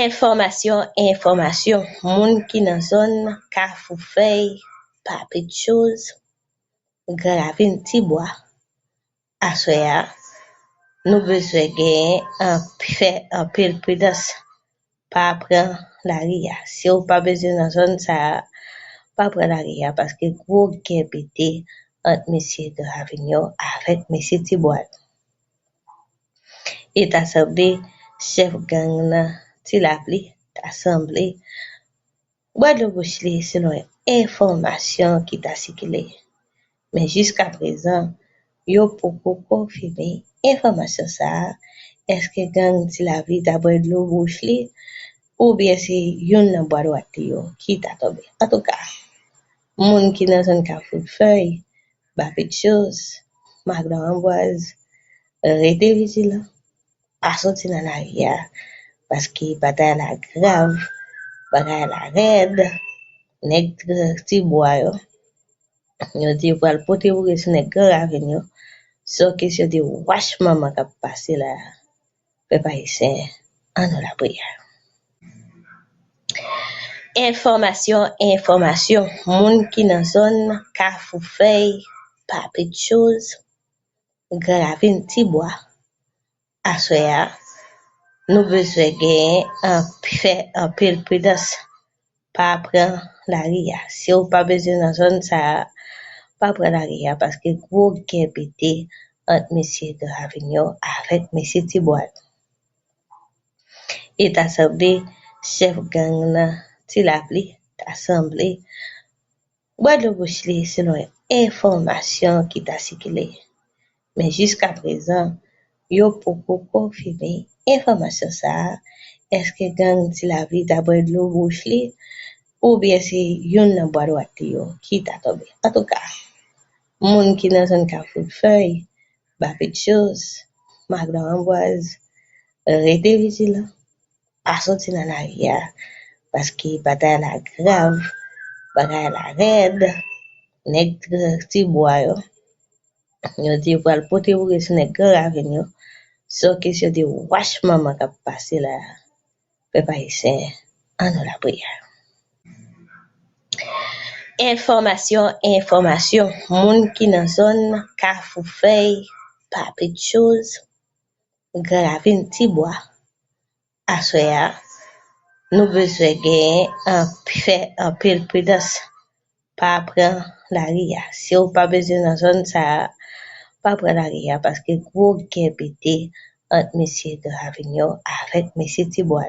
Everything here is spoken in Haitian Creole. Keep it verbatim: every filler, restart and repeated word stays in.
Enfòmasyon, enfòmasyon. Moun ki nan zòn Kafou Fèy, Papitchouz, Gran Ravin, Tibwa, aswè a, nou bezwen genyen anp-, fè anpil pridans. Pa pran lari a. Si w pa bezwen nan zòn sa a, pa pran lari a, paske gwo gè pete ant mesye Gran Ravin yo avèk mesye Tibwa. E ta sanble chèf gang nan, Ti Lapli, ta sanble bwè dlo bouch li, selon enfòmasyon ki ta sikile. Men jiskaprezan, yo poko konfime enfòmasyon sa a. Èske gang Ti Lapli ta bwè dlo bouch li, oubyen se youn nan bwa dwat li yo ki ta tonbe? Antouka, moun ki nan zòn Kafou Fèy, Papitchouz, Magnan Anbwaz, rete vijilan. Pa soti nan lari a, paske batay la grav, bagay la rèd. Nèg Tibwa yo, yo di yo pral pote boure sou nèg Gran Ravin yo, se yon kesyon de wach manman k ap pase la a. Pèp ayisyen, ann nan lapriyè. Enfòmasyon, enfòmasyon. Moun ki nan zòn Kafou Fèy, Papitchouz, Gran Ravin, Tibwa, aswè a, nou bezwen genyen anp-, fè anpil pridans. Pa pran lari a. Si w pa bezwen nan zòn sa a, pa pran lari a, paske gwo gè pete ant mesye Gran Ravin yo avèk mesye Tibwa. E ta sanble chèf gang nan, Ti Lapli, ta sanble bwè dlo bouch li, selon enfòmasyon ki ta sikile. Men jiskaprezan, yo poko konfime enfòmasyon sa a. Èske gang Ti Lapli ta bwè dlo bouch li, oubyen se youn nan bwa dwat li yo ki ta tonbe? Antouka, moun ki nan zòn Kafou Fèy, Papitchouz, Magnan Anbwaz, rete vijilan. Pa soti nan lari a, paske batay la grav, bagay la rèd. Nèg Tibwa yo, yo di yo pral pote boure sou nèg Gran Ravin yo, se yon kesyon de wach manman k ap pase la a. Pèp ayisyen, ann nan lapriyè. Enfòmasyon, enfòmasyon. Moun ki nan zòn Kafou Fèy, Papitchouz, Gran Ravin, Tibwa, aswè a, nou bezwen genyen anp-, fè anpil pridans. Pa pran lari a. Si w pa bezwen nan zòn sa a, pa pran lari a, paske gwo gè pete ant mesye Gran Ravin yo avèk mesye Tibwa.